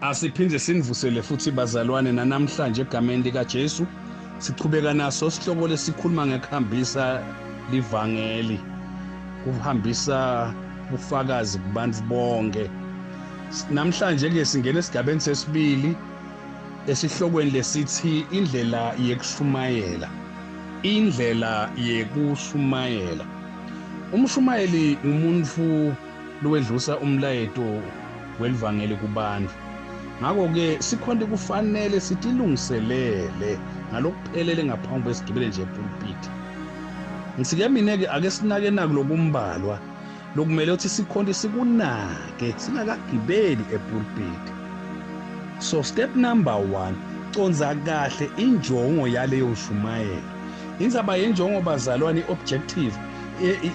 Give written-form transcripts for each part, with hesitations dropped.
Asiphinde sinivusele futhi bazalwane nanamhlanje egameni likaJesu. Sichubeka naso sihloko lesikhuluma ngekuhambisa livangeli, kuhambisa bufakazi kubantu bonke. Namhlanje ke singena esigabeni sesibili esihlokweni lesithi indlela yekushumayela. Indlela yekushumayela. Umshumayeli umuntu lowedlusa umlayeto welivangeli kubantu. Ngakho-ke sikhonto kufanele sitilungiselele ngalokuphelele ngaphambi kwesigibele nje epulpit. Ngitsike mina-ke ake sinake naku lokumbalwa lokumele ukuthi sikhonto sikunake singakagibeli epulpit. So step number 1, condza kahle injongo yaleyo nshumayelo. Indzaba yenjongo bazalwane, i-objective,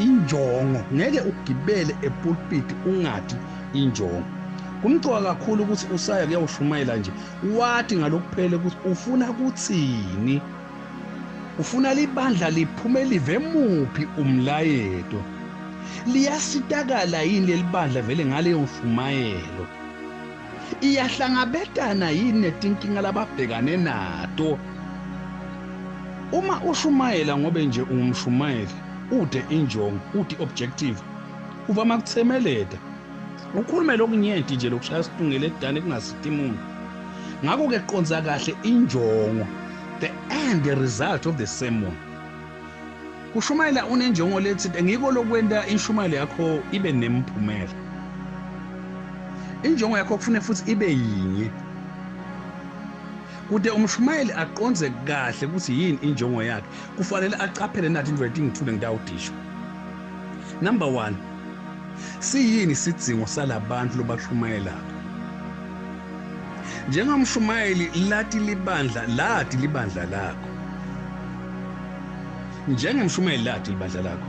injongo. Ngeke ugibele epulpit ungathi injongo. Kumcoka kakhulu ukuthi usaya kuyawushumayela nje wathi ngalokuphele ukuthi ufuna kuthini, ufuna libandla liphume live muphi umlayeto, liyasitakala yini leli bandla vele ngaleyo nshumayelo, iyahlangabetana yini netinkinga lababhekane nato. Uma ushumayela ngobe nje ungumshumayeli ude injongo, ude objective, uvama kuthemeleta ukhulume lokunyenti nje lokushaya situngele edane kungasiti umuntu. Ngakho-ke qondza kahle injongo, the end, the result of the sermon. Kushumayela unenjongo lethi ngiko lokwenta inshumayelo yakho ibe nemphumela. Injongo yakho kufanele futhi ibe yinye, kude umshumayeli aqondze kahle ukuthi yini injongo yakhe. Kufanele acaphele nathi into letingithule ngitawudisho. Number 1, siyini isidzingo salabantu lobashumayelako? Njengamshumayeli lati libandla, lati libandla lakho. Njengemshumayeli lati libandla lakho.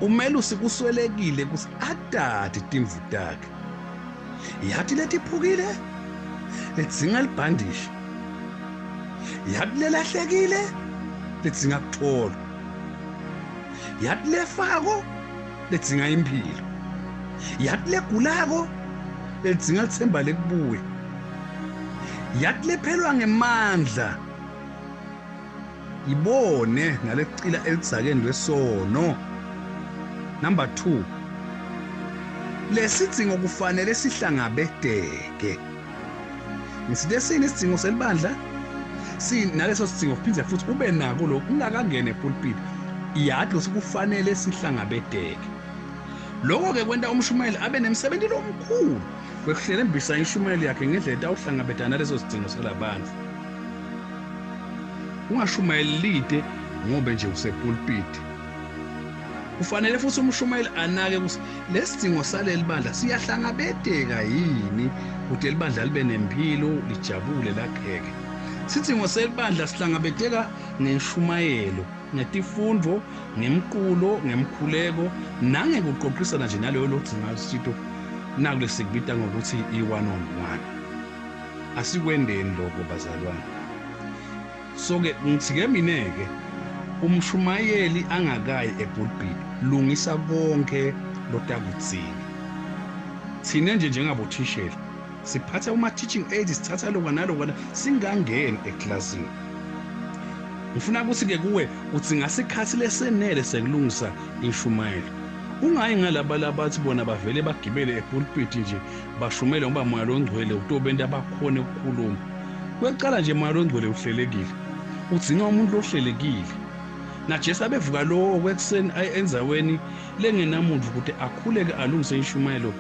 Umelusi kuswelekile ukuthi atati timvu takhe. Yathi letiphukile ledzinga libhandishi, yathi lelahlekile ledzinga kutholwa, yathi lefako ledzinga impilo, yathi legulako ledzinga lithemba lekubuya, yathi lephelwa ngemandla ibone nalekucila elidzakeni lwesono. Number 2, lesidzingo kufanele sihlangabeteke. Ngisite sini isidzingo selibandla, naleso sidzingo kuphindze futhi ube nako lokhu ungakangena epulpit. Yathi lokhu kufanele sihlangabeteke. Lokho-ke kwenta umshumayeli abe nemsebenzi lomkhulu wekuhlelembisa inshumayelo yakhe ngendlela etawuhlangabetana naleso sidzingo salabantu. Ungashumayeli lide ngobe nje usepulpit. Kufanele futhi umshumayeli anake ukuthi lesidzingo saleli bandla siyahlangabeteka yini ukuze libandla libe nempilo, lijabule, lakheke. Sidzingo selibandla sihlangabeteka ngenshumayelo, ngetifundvo, ngemculo, ngemkhuleko nangekuqoqisana nje naloyo lodzinga usito, naku lesikubita ngokuthi i-one on one. Asikwendeni lokho bazalwane. So-ke ngitsike mina-ke umshumayeli angakayi epulpit, lungisa konke lotakudzinga. Thina nje njengabothishela siphatha uma-teaching aids, sithatha lokwa nalokwa, singangeni eklasini. Ngifuna ukuthi-ke kuwe udzinga sikhathi lesenele sekulungisa inshumayelo. Ungayi ngalaba labathi bona bavele bagibele epulpit nje bashumele ngoba moya longcwele utobenta bakhone ukukhuluma. Kwekucala nje moya longcwele uhlelekile, udzinga umuntu lohlelekile. NaJesu abevuka lowo kwekuseni aye endzaweni lengenamuntu ukuthi akhuleke alungise inshumayelo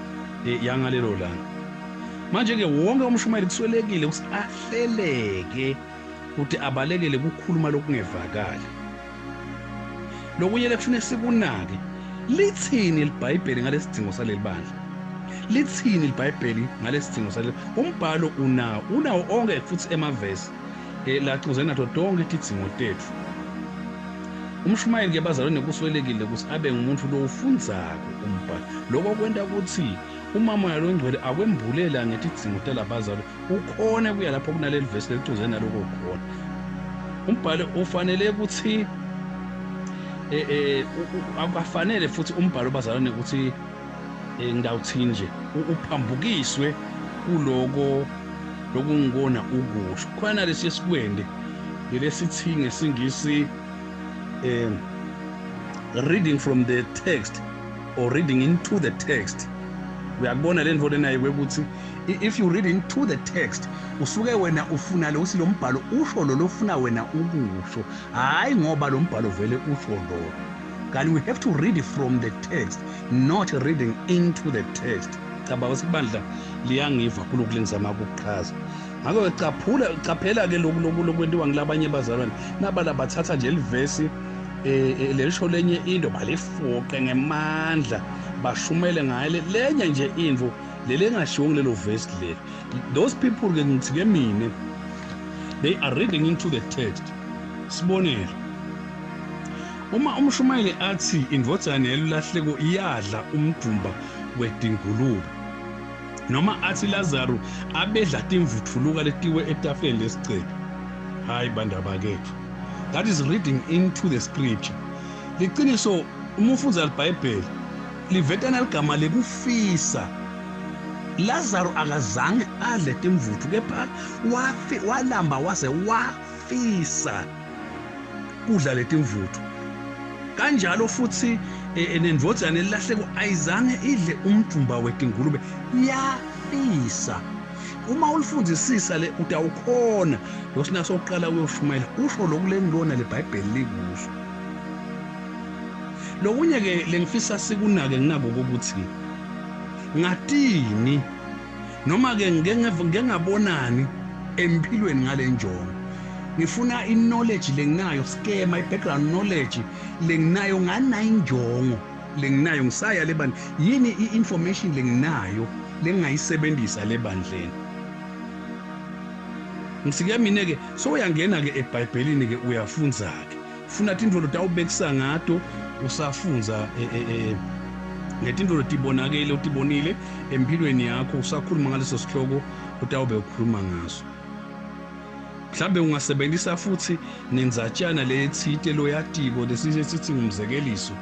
yangalelo langa. Manje-ke wonke umshumayeli kuswelekile ukuthi ahleleke ukuthi abalekele kukhuluma lokungevakali. Lokunye lekufanele sikunake, lithini iBhayibheli ngalesidingo saleli bandla? Lithini iBhayibheli ngalesidingo saleli? Umbhalo unawo onke futhi emavesi lacuze nato tonke tidzingo tetfu. Umshumayeli ke bazalwane kuswelekile ukuthi abe ngumuntu lowufundzako umbhalo. Lokho kwenta ukuthi uma moya longcwele akwembulela ngetidzingo talabazalwane, ukhone kuya lapho kunaleli vesi lelicuze naloko khona. Umbhalo ufanele ukuthi akafanele futhi umbhalo bazalwane ukuthi ngidawuthini nje uphambukiswe kuloko lokungikona ukusho. Khona lesi sikwende lesithi ngesingisi reading from the text or reading into the text. Uyakubona le ndvo lenayo ukuthi if you read into the text usuke wena ufuna lo lo mbhalo usho lo lofuna wena ukusho, hayi ngoba lo mbhalo vele usho lo. Kanti we have to read from the text, not reading into the text. Cabanga ukuthi ibandla liyangiva kulokhu lengizama ukuchaza. Ngakho caphula caphela ke lokhu lokwentiwa ngilabanye bazalwane nabala bathatha nje livesi lelisho lenye into balifoqe ngemandla bashumele ngayo lenye nje into lele engashiwo kulelo verse leli. Those people ke ngithi ke mine they are reading into the text. Sibonelo, uma umshumayeli athi indvodzana yelulahleko iyadla umdumba wedingulube, noma athi Lazaro abedla timvuthuluka letiwe etafuleni lesicebi, hayi bandaba kethu, that is reading into the scripture. Liqiniso, uma ufundza iBhayibheli livetana ligama lekufisa. Lazaro akazange adle timvuthu, kepha walamba waze wafisa kudla letimvuthu. Kanjalo futhi nendvodzana elahleko ayizange idle umdumba wetingulube, yafisa. Uma ulifundisisa le utawukhona losina sokuqala uyoshumayela usho lokulengilona leBhayibheli likusho. Lokunye ke lengifisa sikunake nginako ukuthi ngatini noma ke ngeke ngabonani empilweni ngale njongo. Ngifuna i-knowledge lenginayo, schema, i-background knowledge lenginayo ngana injongo lenginayo ngisaya lebandla. Yini i-information lenginayo lengingayisebenzisa lebandleni? Ngisike mina ke so uyangena ke eBhayibhelini ke uyafunza ke, ufuna tintfo lotawubekisa ngato usafunza ngetintfo lotibonakele utibonile empilweni yakho usakhuluma ngaleso sihloko utawube ukhuluma ngaso. Mhlambe ungasebenzisa futhi nendzatshana lethite loyatiko lesishe sithi ngumzekeliso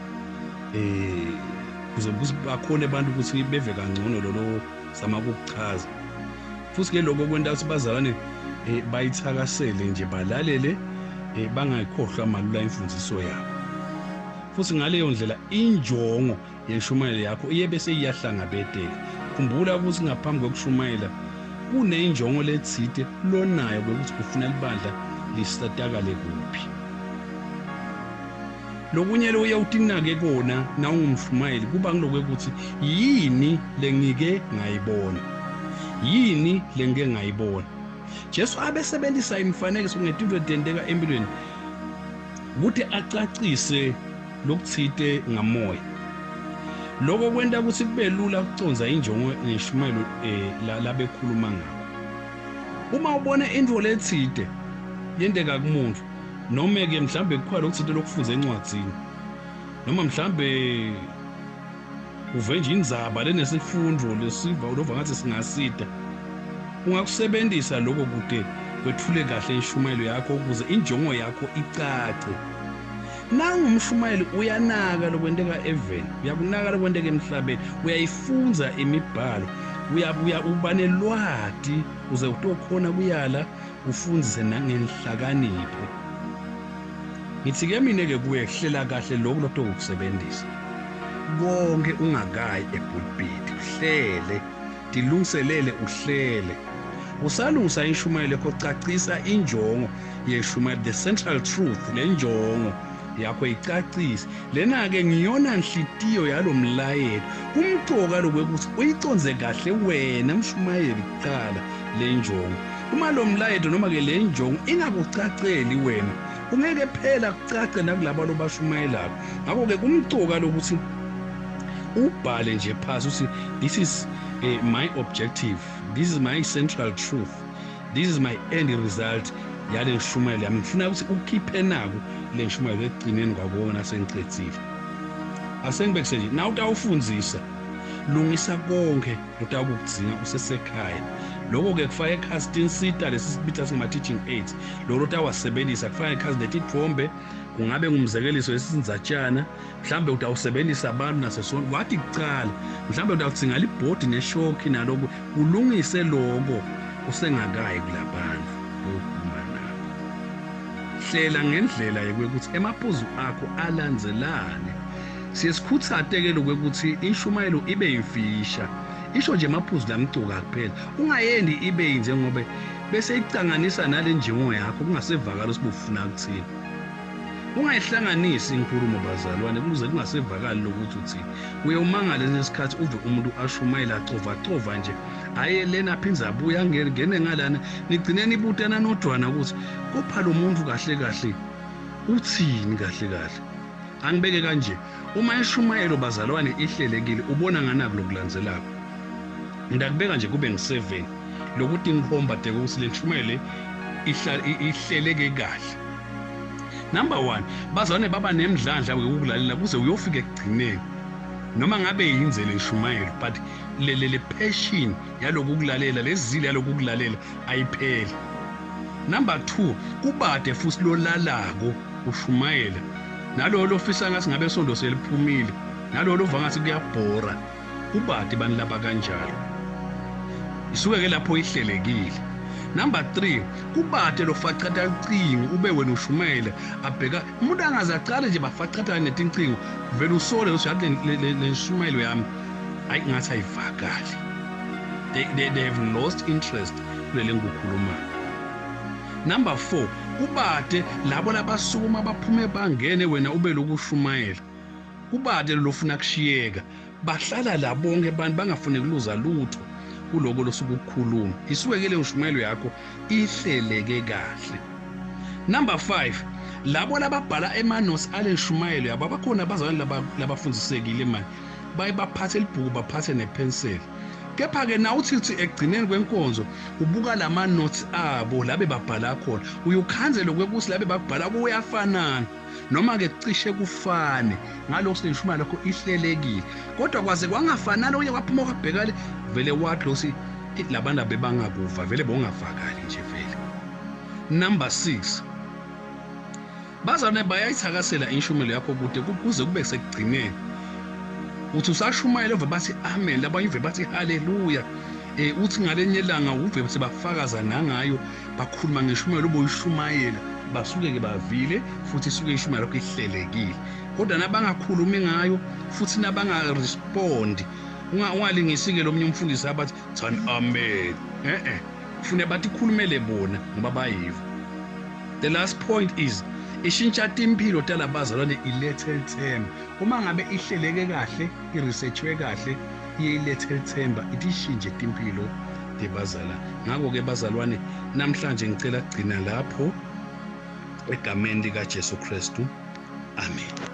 kuze bakhone abantu ukuthi beve kangcono lolo sama ukuchaza. Futhi ke lokho kwenta ukuthi bazalwane bayithakasele nje balalele, bangayikhohlwa malula imfundiso yakho. Futhi ngaleyo ndlela injongo yenshumayelo yakho iye bese iyahlangabeteka. Khumbula ukuthi ngaphambi kokushumayela kunenjongo lethite lonayo ukuthi ufuna libandla lisatakale kuphi. Lokunye lo uyakutinake kona na ungumshumayeli kuba ngilokwe ukuthi yini lengike ngayibona, yini lengike ngayibona. Jesu abesebenzisa imifanekiso ngetinto letenteka empilweni ukuthi acacise lokuthite ngamoya. Lokho kwenta ukuthi kube lula ukuconza injongo neshumayelo labekhuluma ngakho. Uma ubona into lethite yenteka kumuntu, noma ke mhlambe kukhona lokuthite lokufunza encwadzini, noma mhlambe uve nje indzaba lenesifundo lesiva ulova ngathi singasida, ungakusebenzisa lokho kude kwethule kahle inshumayelo yakho ukuze injongo yakho icace. Nangumshumayeli uyanaka lokwenteka eveni, uyakunaka lokwenteka emhlabeni, uyayifunza imibhalo, uyabuya uba nelwati uze utokhona kuyala ufundzise nangenhlakanipho. Ngithi ke mina ke kuye hlela kahle lokhu lotokusebenzisa konke ungakayi epulpit, uhlele, tilungiselele, uhlele. Usalungisa inshumayelo yakho, cacisa injongo yeshumayelo, the central truth, le njongo yakho icacise. Lena ke ngiyona nhlitiyo yalomlayelo. Kumcoka lokwekuthi uyiconze kahle wena mshumayeli kuqala le njongo. Uma lo mlayeto noma ke le njongo ingakucaceli wena, ungeke phela kucace nakulabo lobashumayelako. Ngakho ke kumcoka lokuthi ubhale nje phasi uthi this is my objective, this is my central truth, this is my end result yale nshumayelo yami. Ngifuna ukuthi ukhiphe nako le nshumayelo ekugcineni kwakona sengicedzile. Asengibekise nje na utawufundzisa, lungisa konke lotawukudzinga usesekhaya. Lokho ke kufaka ekhasi tinsita lesisibita singama teaching aids, lokho utawasebenzisa kufaka ekhasi netitfombe, Kungabe ngumzekeliso wesinzatshana, mhlambe utawusebenzisa abantu nasesonto wathi kucala, mhlambe utawudzinga libhodi neshoki naloku kulungise loko usengakayi kulabantu loyokhuluma nabo. Hlela ngendlela yokuthi emaphuzu akho alandzelane. Siye sikhuthate-ke lokwekuthi inshumayelo ibe yimfisha, isho nje amaphuzu lamcuka kuphela, ungayendi ibe yinje ngobe bese icanganisa nale njengo yakho kungasevakala ukuthi bufuna kuthini. Ungayihlanganisi inkulumo bazalwane kuze kungasevakali lokuthi uthini. Uye umangale esinye isikhathi uve umuntu ashumayela acovacova nje aye lena aphindze abuye angene ngalana, nigcine nibutana nodwana ukuthi kopha lo muntu kahle kahle uthini kahle kahle. Angibeke kanje, uma ishumayelo bazalwane ihlelekile ubona nganaku lokulandzelako. Ngidakubeka nje kube ngu-7 lokuthi ngikhomba de ukuthi le nshumayelo ihleleke kahle. Number 1, bazalwane baba nemdlandla wokulalela kuze uyofika ekugcineni. Noma ngabe yinze le nshumayelo, but le passion yaloku kulalela, lezile yaloku kulalela ayipheli. Number 2, kubade futhi lolalako ushumayela. Nalo lofisa ngathi ngabe sondo seliphumile, nalo lova ngathi kuyabhora. Kubade bantu laba kanjalo. Isuke ke lapho ihlelekile. Number 3, kubade lofacata ucingo ube wena ushumayela abheka umuntu angaze aqale nje bafacata netincingo vele usole ukuthi yathi le nshumayelo yami ayi ngathi ayivakali. They have lost interest kulele ngikukhulumayo. Number 4, kubade labo labasukuma baphume bangene wena ube lokushumayela. Kubade lofuna kushiyeka, bahlala la bonke abantu bangafuni kuluza lutho kuloko losuke ukukhuluma. Isuke ke le nshumayelo yakho ihleleke kahle. Number 5, labo lababhala emanosi ale nshumayelo yabo abakhona abazalwane labafundisekile manje baye baphathe libhuku baphathe nepenseli. Kepha ke na uthi ekugcineni kwenkonzo ubuka lama notes abo labe babhala khona, uyukhanzele kwekuthi labe bakubhala kuyafanana noma ke cishe kufane ngalokho seshumayela lokho ihlelekile, kodwa kwaze kwangafanana okunye kwaphuma kwabhekale vele wathi losi labantu bebangakuva vele bongavakali nje vele. Number 6, bazalwane bayayithakasela inshumelo yakho kude kuze kube sekugcineni. Uthi usashumayela uve bathi amen, labanye uve bathi haleluya. Uthi ngalenye ilanga uve sebafakaza nangayo bakhuluma ngeshumayelo oboyishumayela, basuke ke bavile futhi isuke ishumayelo yakho ihlelekile. Kodwa nabangakhulumi ngayo futhi nabangarespondi, ungalingisi ke lo munye umfundisi abathi thani amen. Ufune bathi khulumele bona ngoba bayiva. The last point is ishintsha impilo talabazalwane ilethe ithemba. Uma ngabe ihleleke kahle, iresearchwe kahle, iye ilethe ithemba, itishintshe impilo debazala. Ngakho ke bazalwane namhlanje ngicela kugcina lapho egameni lika Jesu Kristu. Amen.